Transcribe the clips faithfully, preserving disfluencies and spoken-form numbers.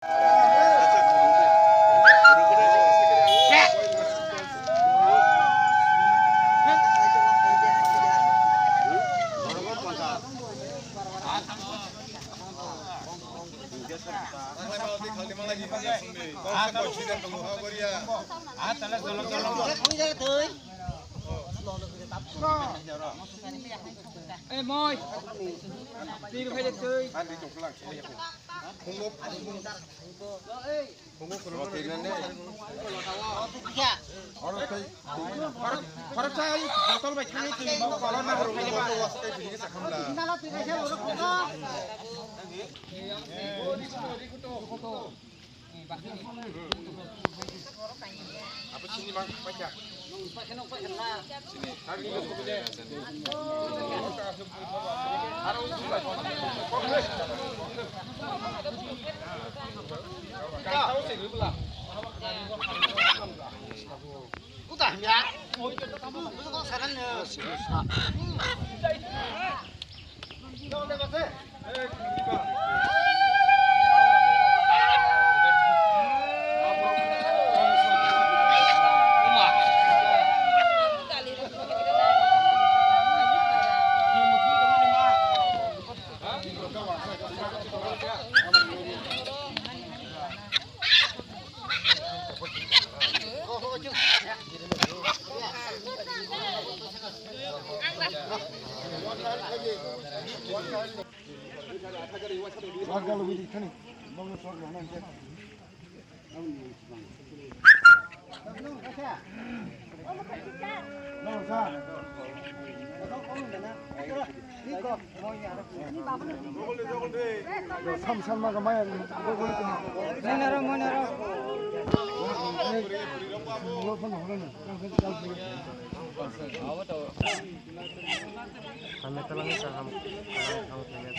Eh, moi. Tir phai de tui. Sam sam ma ga maya. Mona ro, mona ro. Hame talang sa ham, ham, ham, ham.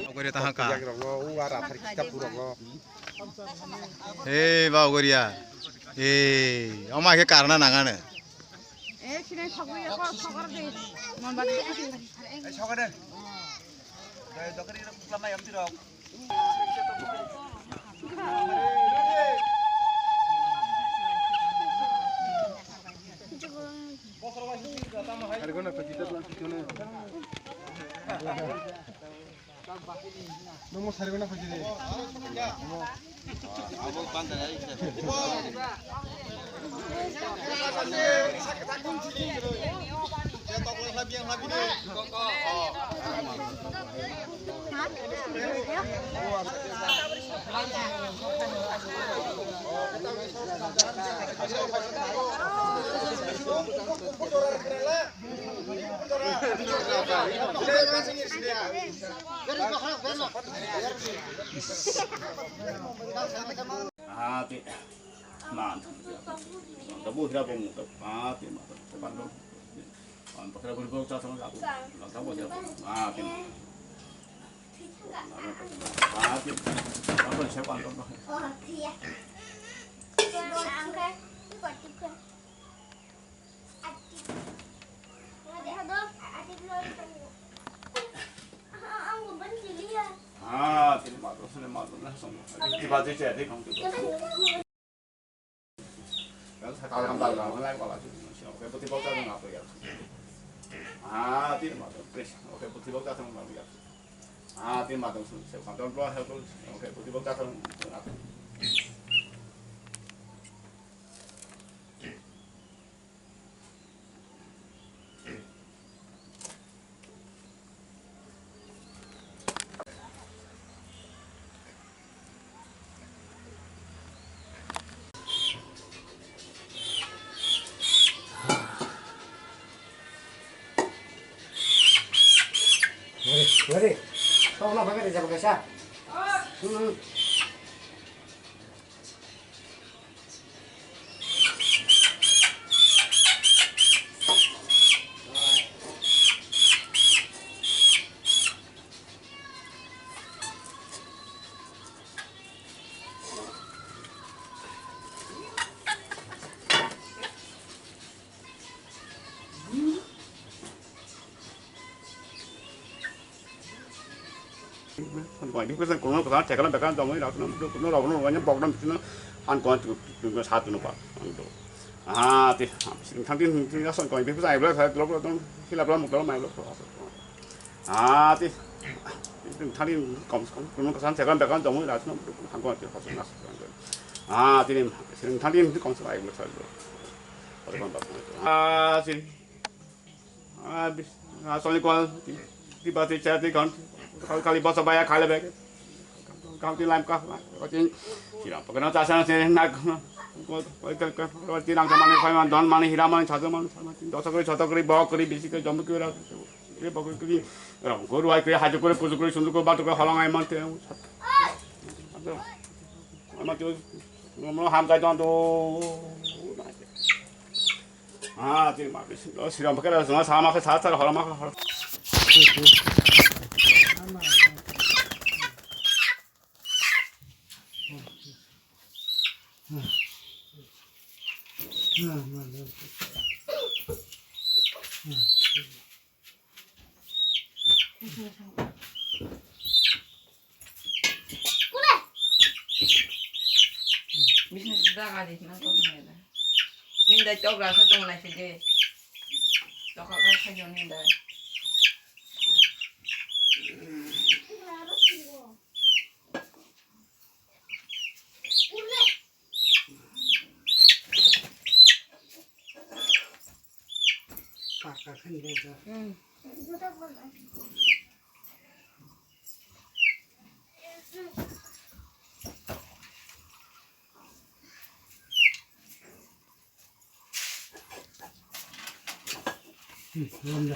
Bagori taha ka. Hei, Bagori ya. Hei, oma ke karna nangane. Eh, sini sokri ya, kok sokar de. Mon bade. Eh, sokar de. Dai dokari ro kukla mai amti rok. Hari ko na pati ta plan kitune. Nungmo sari gana khaji de. Abo bandar ai se. Ah, ti. Ma. Tabu hira bo mu. Ah, ti ma. Tabu. An pakra beri bau cha sama aku. Tabu hira. Ah, ti. Ah, ti. Apa saya pantau. Ah, tini mato, sini mato, na, song. Di baju saya, di kong tu. Kan saya kalau kan tahu, kan lain kalau tu, oke, putih bau kan apa ya? Ah, tini mato, please, oke, putih bau kan apa ya? Ah, tini mato, saya kontrol dulu, saya kontrol, oke, putih bau kan apa? Gari, tau na bagari jabo kaisa. Hmm. Koi di pesan kono pesan chekala bekan jomoi rakno kono rokno wanya bokdam sino an kon tu tu sat no pa. Ah, ti thang tin tin asan koi di pesan ai bla sa lok lok dong sila bla muk dong mai lok. Ah, ti thang tin kom kom kono pesan chekala bekan jomoi rakno hang kon ti hoso nas. Ah, ti thang tin kom sa ai bla sa. Ah, ti Ah, bis-, ah, soni kol, ti, ti ba, ti cha, ti kon, kal-, kali bosa baya, kale bag. Kau ti lam ka, kau ti, sira, pagana ta sa, se, na, ko, ko, ko, ko, ko, ti nang samani, koi man, don mani, hira mani, chajo mani, sama ti, dosa kori, soto kori, bok kori, bisi kori, jombo kori, ra, kori, bok kori, ra, goru ai kori, hajo kori, pujo kori, sundu kori, batu kori, holong ai man, te, ama ti, mo ham kai don do. Ah, tini ma, sira ma kera, sira ma, sama ke sa, sa, hora ma, hora. Business jaga di na to ne da. Nindai chok rasa tong nai se de. Chok rasa yo nindai.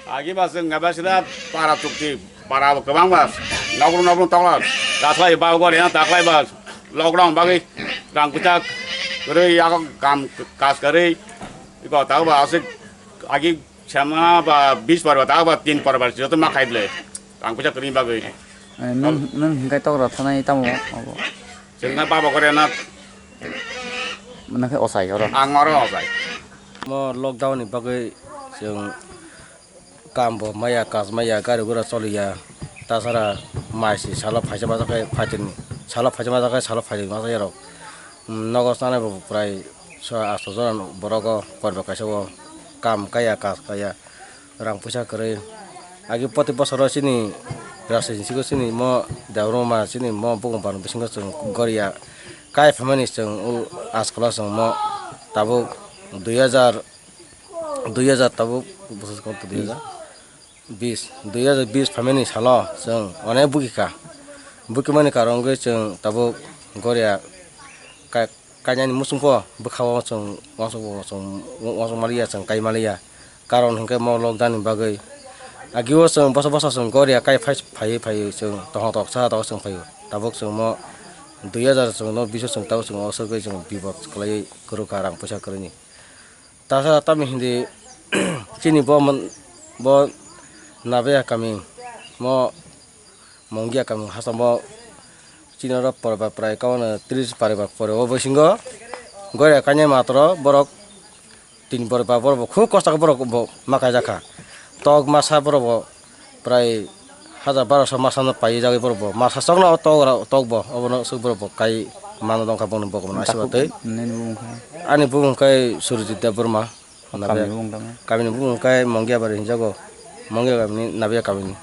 Agi ba chwng eba sida para chukti, para bo kwbang ba, nokru nokru tokla, taklai ba gori na taklai ba, lockdown bagwi rang kwchak kwrwi, yak kam kaj kwrwi, iko ta ba aswk agi sama ba bis par ba ta ba tin par ba joto ma khai ble, rang kwchak kwrwi bagwi. Eh, nung, nung hingkai tokra thanai tamo abo? Chwngna baba gore na. Mwnakhe ochai oro. Ang oro ochai. Mo lockdown ni bagwi chwng kam bo maya, kaj maya, gari gura choliya. Tasara mai si salo phaisa majak khe phaitini. Salo phaisa majak khe salo phaitini masa yarok. Nogo chanai bo prai so asto jora borok o korba kaisa o kam kaya, kaj kaya. Rang puisa kwrwi. Agi poti bosoro chini rajniti bisingo chini mo Debbarma chini mo bukung barno bisingo chwng goriya kai phaimani chwng o askolo chwng mo tabuk dui hajar, dui hajar tabuk bosor kok dui hajar bis, dui hajar bis phaimani salo chwng onek bukikha. Bukimani karon wngwi chwng tabuk goriya kai Kainani muchungpho bwkhao chwng uansuk bo chwng uansuk maliya, chwng kai maliya. Karon hinkhe mo lockdown ni bagwi. Agio chwng bosa bosa chwng goriya kai phai phaiwi phaiwi chwng tongthok toksa tok chwng phaio. Tabuk chwng mo dui hajar chwng no biso chwng tabuk chwng o swgwi chwng bipot kwlaiwi kwrwkha rang puisa kwrwini. Tasa tamni hindi chini bo mon-, bo Nabaya kami mo Mongia kami hastamo chini oro poribar prai kauna tris paribar pore o bisingo goya kainai matro borok tin poribar borok bo khub kosto khe borok bo ma kaijakha. Tok masa borok bo prai hajar barosho masa no pai jagwi borok bo masa chokno tok rok tok bo obono aswk borok bo kai mano dongkha bongni bokol no aswk tei. Nini bumung khe? Ani bumung khe Surjit Debbarma. Kamini bumung tamo? Kamini bumung khe Mongiabari hinjago. Mongia kamini, Nabia kamini.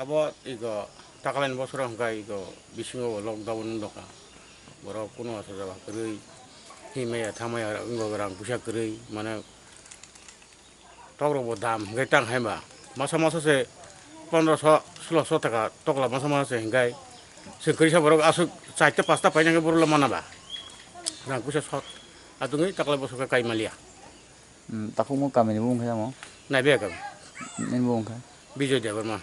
Abo ego takalani bosoro hwnkha ego bisingo lockdown wng tongkha. Borok kunu asajaba kwrwi, himaya thamaya wngkha rang puisa kwrwi, mane tokrokbo dam hwnkhe tang hai ba. Masa masa se pondroso, sulosho taka tokla masa masa se hwnkhe. Chwng kwrwisa borok aswk chaita pasta paina hwnkhe borokla mana ba. Rang puisa short. Atwngwi taklai bosor khe kai maliya. Hmm, takhukmung kamini bumung khe tamo? Naibe kami. Nini bumung khe? Bijoy Debbarma.